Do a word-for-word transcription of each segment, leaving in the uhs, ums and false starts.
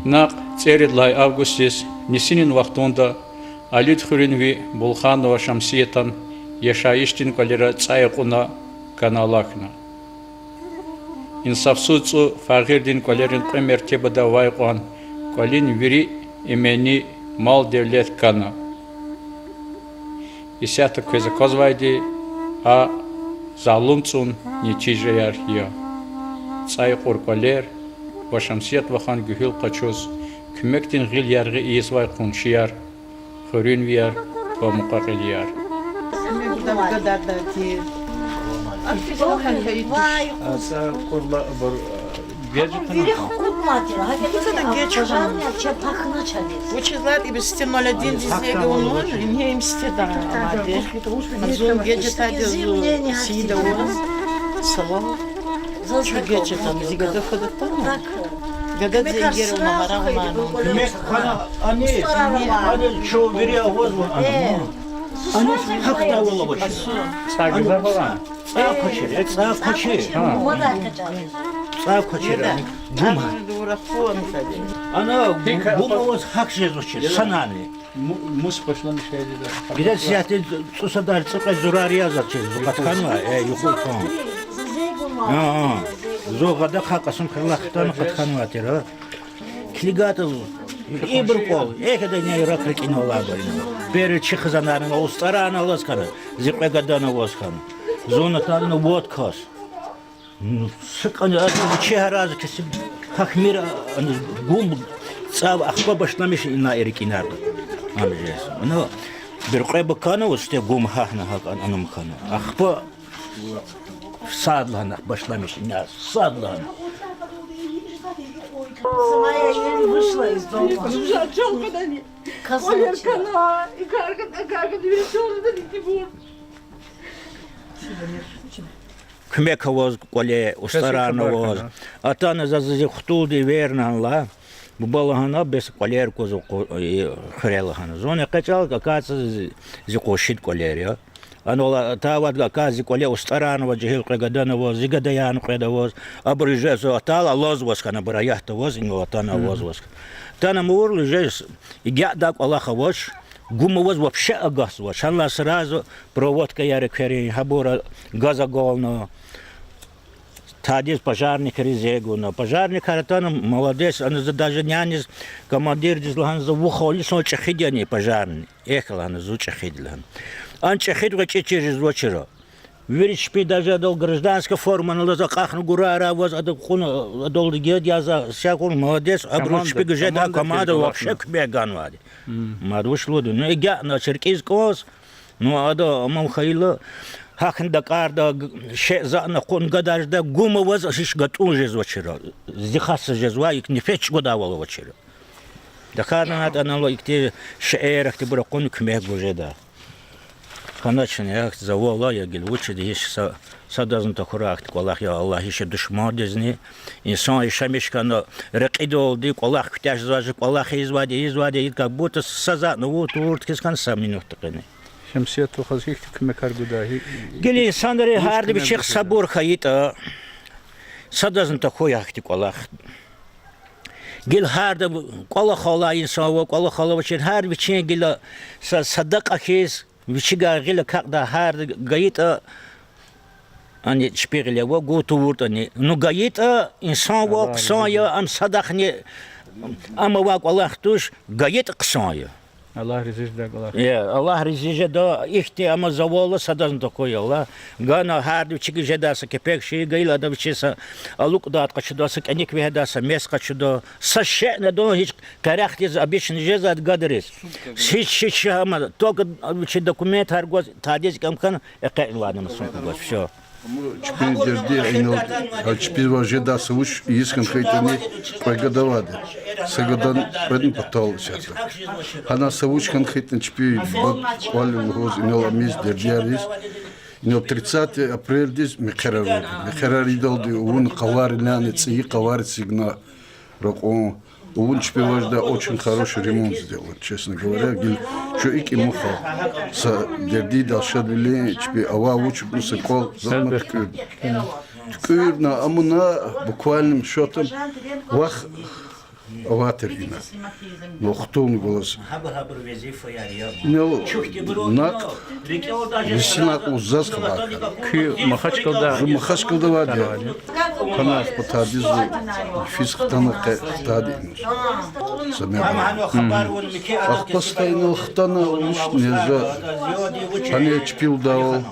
Накь цӀерид лагьай августдиз нисинин вахтунда Алидхуьруьнви Булханова Шамсиятан яшайишдин кӀвалера цӀай акьуна кана алахьна. Инсафсуз цӀу фагъирдин кӀвалерин кьве мертебада авай кьван кӀвалин вири имени, мал-девлет кана. Исятда квез аквазвайди а залум цӀун нетижаяр я. ЦӀай кьур кӀвалер ва Шамсият вахан гуьгьуьл къачуз куьмекдин гъил яргъи ийизвай къуншияр, хуьруьнвияр ва мукьва-кьилияр. Вири хкудматир, гьакӀ геж хьана. Вучиз лагьайтӀа ибур сифте ноль один-диз эгер авунватӀа, ингье им сифте авайди. Зун геж атайди зун сиида аваз, салам. Чун геж атана, зи гада фадатӀа. Гададиз эгер авуна, гьарагъна. Куьмек хьана, аниз, аниз чун вири авазва ана. Аниз гьахьдайвал авачир. ЦӀа гзаф ала. ЦӀа къачир, э, цӀа къачир. ЦӀа къачир, ана. Гум. Ана гум аваз гьахь жезвачир, санани. Мус башламиш жеда. Гидад сятин цӀусадар цӀикьвед зурар язвачир, зун къатканва, э, юкъуз кьван. Зун гъада хъа Кьасумхуьрелай хтана къатканвай тир, а. КилигайтӀа, ибур кӀвал, эхида ина рак рикӀин алайбур ина. Бери чи хизанарни устӀарарни алаз хьана, зи кьве гадани аваз хьана. Зун атана вад кас. Ну, са кӀани ада вичи гьарайза кесиб гьахьмир, ана, гум, цӀав ахпа башламиш ина и рикӀинар. Ам жез. Ну, бир кьве ба кана, сифте гум гьахьна, гьакӀ ана, анум хьана. Ахпа сад лагьана, башламиш ина, сад лагьана. Сама я еле вышла из дома. Квалер кана, и каргъа, каргъа дверь чорда дити бур. Куьмек аваз кӀвале, устӀарарни аваз. Атана заз зи хтулди эверна лагьана, буба лагьана, бес кӀвалер кваз хуьре лагьана. Зун экъечӀайла акатзава зи, зи къуншидин кӀвалер я. Анал атайвал акатзава зи кӀвале устӀарарни аваз, жегьил кьве гадани аваз, зи гадаярни кьвед аваз. Абур уже зун атайла алазваз хьана, абур аятда аваз, инал атана авазваз хьана. Атана амайла уже с-, игядай кӀвалах авач, гум аваз вообще агатзавач. Гьанлай сразу проводкаяр экверин, гьабура газ агална. Тадиз пожарникриз зи гуна. Пожарникар атана, молодец, ана за даже няниз, командирдиз лагьана, за вух хьайила сан чӀехиди яни пожарный. Эхь лагьана, зун чӀехиди лагьана. Ана чӀехиди гъвечӀи чир жезвачир. Вири чпи даже адал гражданский формани алаз, акьахна гурарай аваз, ада кьуна, адал гед яз, всякур, молодец, абуру чпиз жедай команда вообще куьмек ганвайди. Мад вуч лугьуда, ну, игяна чи рикӀиз кӀанз, ну, ада аман хьайила, гьахьна дакӀарда, г-, шей затӀни кьуна гадарда, гум аваз гьич гатӀун жезвачир. Зи хас жезвай, икӀ нефес чӀугвадайвал авачир. ТахьайтӀа анал ихьтин шейэр ахьтинбур акьуна куьмек гуз жеда. Хьаначни, я завал я, гила вучиз, гьич са, садазни тахьурай ахьтин кӀвалах, я Аллагь, гьич душмандизни. Инсан яшамиш хьана рекьидалди, кӀвалах куьтягьзавай, кӀвалах ийизвайди, ийизвайди, как будто са затӀни авур тавурди хьиз хьана са минутда къене. Шамсият вахаз гьихьтин куьмекар гуда, гьи-, гила инсанри гьарда вичихъ сабур хьайитӀа, садазни тахьуй ахьтин кӀвалах. Гила гьарда кӀвалахал алай инсан ава, кӀвалахал авачир, гьар вичин гила са садакьа хьиз, вичивай гъил акакьдай гьарда гайитӀа, ани чпи гъиле ава, гуз тавуртӀани. Ну, гайитӀа, инсанвал хъсан я, ам садахъни, ам авай кӀвалах туш, гайитӀа хъсан я. Аллагь рази жеда кӀвалах. Э, Аллагь рази жеда, ихьтин ама завал садазни тахьуй, Аллагь. Гана гьарда вичивай жедай са кепек шей гайила, ада вичи са алукӀдай къачуда, са кӀаник вегьеда, са мес къачуда, са шейни ада гьич къерехдиз обычно жезвайди гадариз. Гьич, гьич ама только вичин документар гваз, тадиз кӀам хьана, экъечӀнавайди ама сумка гваз, всё. Чпин дерди я инал, гьа чпивай жедай са вуч ийиз хьана хьайитӀани, кьве гада авайди. Са гадани кьведни патал исятда. Гьана са вуч хьана хьайитӀани чпи бад кӀвал лугьуз, инал амиз, дердияр ийиз. Инал тридцатое апрельдиз мехъерар авурди. Мехъерар ийидалди авуна къавар илани, цӀийи къавар эцигна ракьун. Авуна чпивай жедай очень хороший ремонт сделал, честно говоря. Гила чун икӀ муха са дердидал шадвилин, чпи авай вуч ибуру са кӀвал затӀ ама туькӀуьрна. ТуькӀуьрна, амуна, буквально счётом, вах Аватир ина. Ну, хтулни галаз. Инал накь, виси накь заз хабар хьана. Куьн Махачкъалада? Зун Махачкъалада авайди я. Хьанай ахпа тади зун физ хтана къе хтайди я. Са мегьам. Ахпа стха инал хтана вуч неза. Гьана чпелдайвал.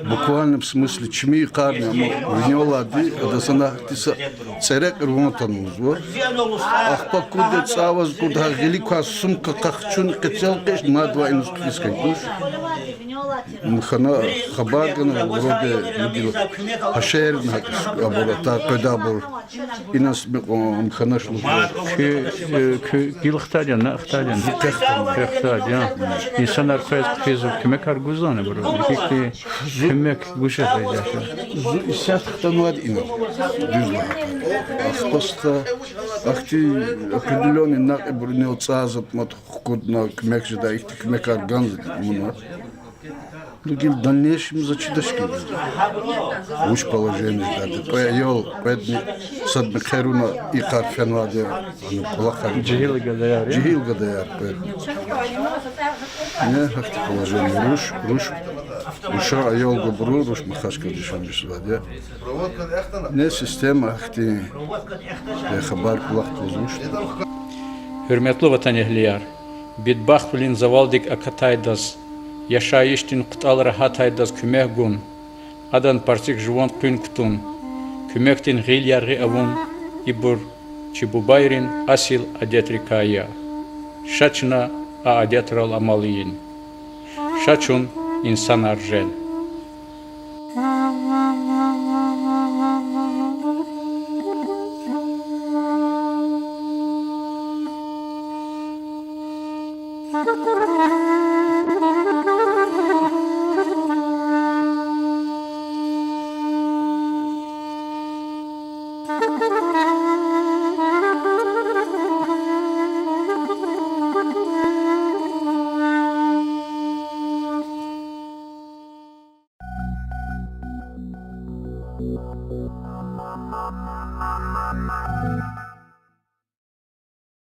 Буквальном смысле чими йикъарни, амма винел алайди, адаз ана гьахьтин са цӀерекь рван тан лугьузва. Ахпа куде цаваз куд гьа гъилик квай сумка къахчуна къецел къеч мад ва инал хъфиз хьайи туш. Хьана хабар гана вроде мугила гьашерни гьакӀ абур атай къведайбур. Инал мекьван хьанач лугьузва. Куь, э, куь гила хтайди я, накь хтайди я? Куь хтайди я. Инсанар къвез хъфиз куьмекар гузвани абуру? Ихьтин куьмек гуз жезвайди я? Зун исятда хтанвайди я инал. Дуьз лагьайтӀа. Ахпа стха ахьтин определённый накьибур инал цӀай затӀ-матӀ хкудна куьмек жедай, ихьтин куьмекар ганзава муна. Ну, гила дальнейшем за чидач гила. Вуч положение жедайди я. Кьве аял, кьведни садни хъеруна йикъар фенвайди я, ана кӀвалахар. Жегьил гадаяр я? Жегьил гадаяр кьведни. Не, гьахьтин положение. Руш, руш, рушан аял губуру, руш Махачкъаладиз яшамиш жезвайди я. Не система гьахьтин, э, хабар кӀвалахзавач. Гьуьрметлу ватанэгьлияр, бедбахтвилин завалдик акатайдаз, яшайишдин кьутӀал рагьатайдаз куьмек гун, адан парцик жуван къуьн кутун, куьмекдин гъил яргъи авун, ибур чи бубайрин асил адетрикай я. Ша чна а адетрал амал ийин. Ша чун инсанар жен.